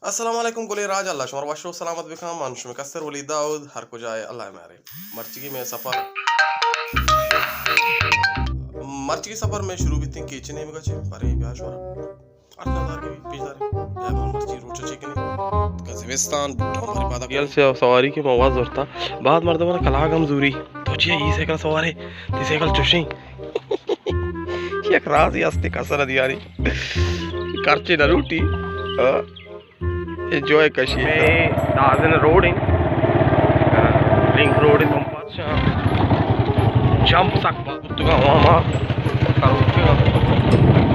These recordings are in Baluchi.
السلام علیکم گلیں راج، اللہ شمار وش و سلامت بکن۔ من شمے کستر ولید داؤد، ہر کجا ئے اللہ میارے۔ مرچیگی مئے سفر، مرچیگی سفر مئے شروع بیتیں کیچ نیمگا چے، پرے بیا شورا۔ ہر نظر کے پیش دارے۔ یا من مرچی روچا چے کنے۔ کا زمستان بوٹا ہماری پادا۔ ریل سے سواری کے مواز ورتا۔ بعد مردم کلاگ ہم زوری۔ تو چیا ای سائیکل سوارے؟ تی سائیکل چوشیں۔ یک رازے ہستے کسر دیاری۔ کرچے نہ لوٹی۔ ہاں۔ انجوائے کشی۔ مئے دازن روڈ ایں۔ لنک روڈ ایں، تم پاس جمپ سک باز بوتگا ہوا ما۔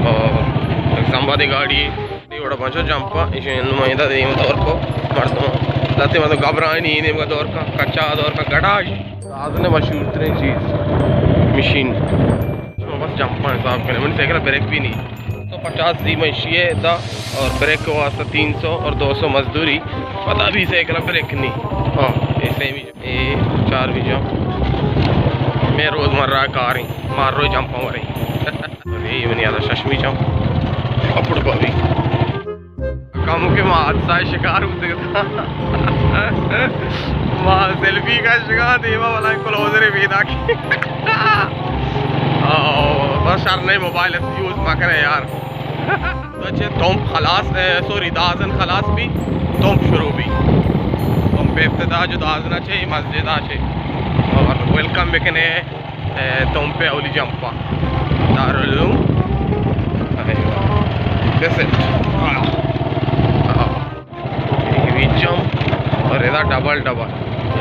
اور ایک زمبا دے گاڑی۔ اے وڑا پنچو جمپ، ایشی نمائندہ دیم دور کو مردم۔ لتے مردم گھبرائنی، اے نیمگا دور کا، کچا دور کا، گڑاش۔ دازن مشہور ترین چیز مشین۔ شما بس جمپاں حساب کنے، منی سائیکل بریک بھی نہیں۔ تو پچاس دی منشی ہے دا، اور بریک کے واسطے تین سو اور دو سو مزدوری۔ پتا بھی سائیکل بریک نہیں۔ ہاں، ایسے ہی اے چار بھی جمپ۔ مئے روزمرہ کاریں، مار روئے جمپاں وریں۔ اے منی آلا ششمی جمپ۔ اپڑ بابی۔ کمو کہ ما حادثہ شکار بوتگ اتاں۔ ما سیلفی کشگا دیما والا کلوزر پیدا کی۔ آو، بس شر نہیں، موبائل یوز مکنے یار۔ تو چے تمپ خلاص، اے، سوری، دازن خلاص بھی، تمپ شروع بھی۔ تمپ ابتدا جو دازن چے، مسجد چے۔ اور ویلکم بکنے۔ اے، تمپ اولی جمپ ءَ۔ دارالعلوم۔ ایوہ۔ This it. آہ۔ آہ۔ اے بھی جمپ۔ اور ادا ڈبل ڈبل۔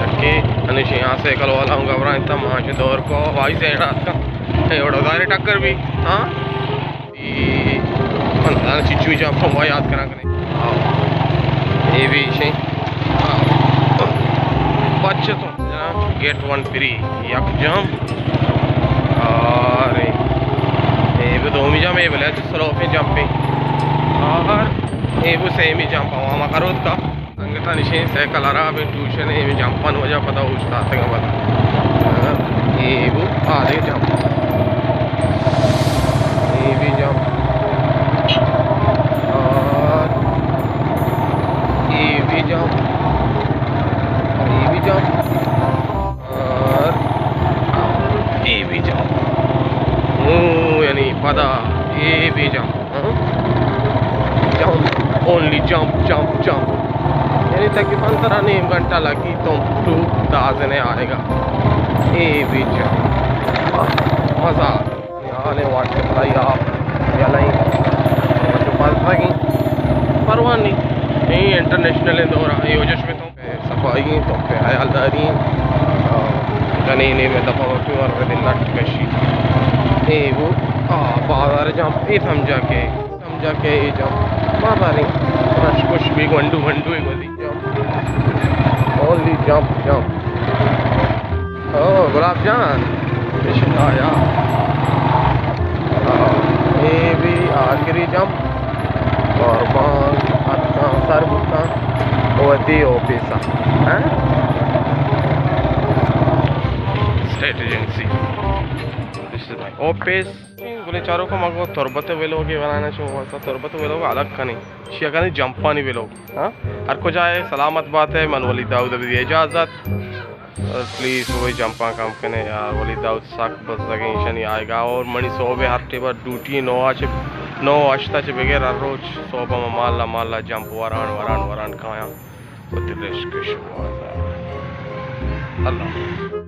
یکے انشی یہاں سائیکل والا ہوں گھبرائیں تھا، ماں سے دور کو ہوائی سائیڈ آتا۔ اے اوڑا دارے ٹکر بھی۔ ہاں۔ اے، من زاناں چنچو جمپ ہم یاد کناں کنے۔ اے بھی شے۔ پچ تو۔ گیٹ ون فری، یک جمپ۔ اور اے بھی دومی جمپ، اے بلے سلوپیں جمپیں۔ اور اے بھی سیمی جمپ، ہما ما کروت کا۔ سنگتاں نشیں سائیکل خراب ایں، ٹیوشن ایں، ہمے جمپانی وجہ پدا اوشتاتگاں پدا۔ ہاں، اے بو، آ دے جمپ۔ اے بھی جمپ۔ اور اے بھی جمپ۔ اے بھی جمپ۔ اور اے بھی جمپ۔ ہوں، یعنی پدا اے بھی jump. Jump, only jump, jump, jump. یعنی تقریباً ترا نیم گھنٹہ لگی تمپ ٹو دازنے آئیگا۔ اے بھی جمپ۔ مزہ۔ حال ہے واٹس اپ لائی آپ یا لائیں۔ تو پاس لگی۔ پرواہ نہیں۔ اے انٹرنیشنل ایں دورہ، اے وجہ شمے تو۔ صفائی ایں، تو پہ حیال داری ایں۔ آ، جنینے میں دفعہ وقتی ور دل لٹ کشی۔ اے وہ، آ، بازار جمپ، اے سمجھا کہ، سمجھا کہ اے جمپ۔ بازار ایں، رش کش بھی گونڈو گونڈو ہی گوزی جمپ۔ Only jump, jump. او، گلاب جان، بشن آیا۔ آ، اے بھی آخری جمپ۔ قربان اتکاں سر بوتاں وتی آفس ءَ۔ ہاں؟ State agency. This is my office. گلیں چاروکاں، ما گوں تربت ءِ ویلوگے بنانا چو واسطہ تربت ءِ ویلوگ الگ کنیں۔ شیا کنیں جمپانی ویلوگ۔ ہاں؟ ہر کجا ئے سلامت بات ئے، من ولید داؤد ءَ بدی اجازت۔ پلیز وہی جمپاں کم کنے یار، ولید داؤد سک بزگیں ایشانی آئیگا۔ اور منی صوبے ہر ٹیبا ڈیوٹی نو آ چہ، نو ہشت آ چہ بغیر ہر روچ صوبا ما مالا مالا جمپ وران وران وران کایاں۔ وتی رشک شوازا۔ اللہ۔